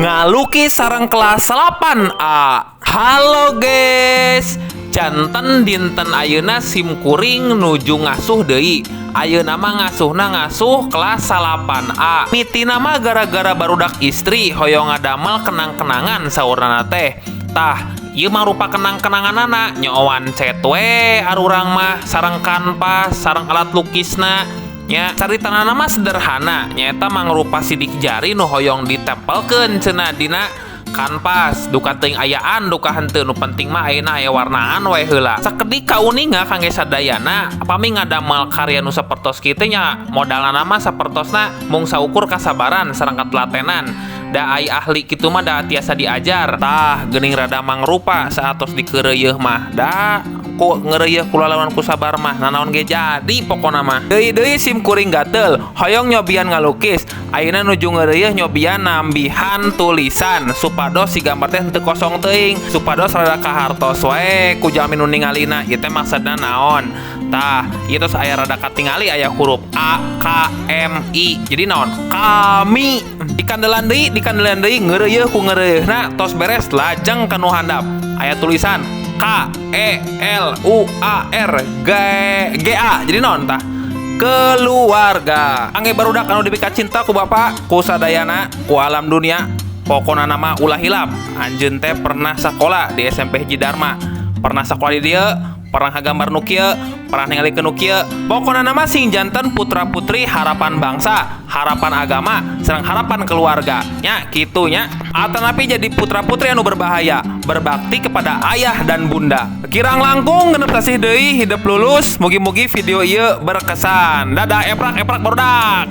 Ngalukis sareng kelas 8A. Halo guys, janten dinten ayeuna sim kuring nuju ngasuh deui. Ayeuna mah ngasuhna ngasuh kelas 8A. Mitina mah gara-gara barudak istri hoyong ngadamel kenang-kenangan saurna teh. Tah, ieu mah rupa kenang-kenanganana, nyooan cet we arurang mah sareng kanvas sareng alat lukisna. Nya, caritana mah sederhana, nyaeta mangrupa sidik jari nu hoyong ditempelkeun cenah dina kanvas. Duka teuing ayaan duka henteu, nu penting mah ayeuna aya warnaan we heula. Sakedik kauninga kangge sadayana, upami ngadamel karya nu sapertos kitu nya modalna mah sapertosna mung saukur kasabaran sareng katelatenan. Da ai ahli kitu mah da tiasa diajar. Tah, geuning rada mangrupa saatos dikeureuyeeh mah. Da ku ngeureuyeeh kulawan ku sabar mah nanaon ge jadi pokona mah. Deui-deui sim kuring gatel hoyong nyobian ngalukis. Ayeuna nuju ngeureuyeeh nyobian nambihan tulisan supados si gambar teh henteu kosong teuing, supados rada kahartos wae ku jalmi nu ningalina ieu teh maksudna naon. Tah, ieu tos aya rada katingali aya huruf A K M I. Jadi naon? Kami. Dikandelan deui ngeureuyeeh ku ngeureuyeehna tos beres lajeng ka nu handap. Aya tulisan K E L U A R G G A. Jadi naon tah? Keluarga. Angge barudak anu dipika cinta ku bapak, ku sadayana, ku alam dunia. Pokona nama ulah hilap. Anjeun teh pernah sakola di SMP Hiji Dharma. Pernah sakola di dieu, pernah ngagambar nu kieu, pernah ningalikeun nu kieu. Pokona nama sing janten putra-putri harapan bangsa, harapan agama, sareng harapan keluarga. Nya kitu nya. Atanapi jadi putra-putri anu berbahaya, berbakti kepada ayah dan bunda. Kirang langkung 6 sasih deui hidup lulus, mugi-mugi video ieu berkesan. Dadah eprak-eprak barudak.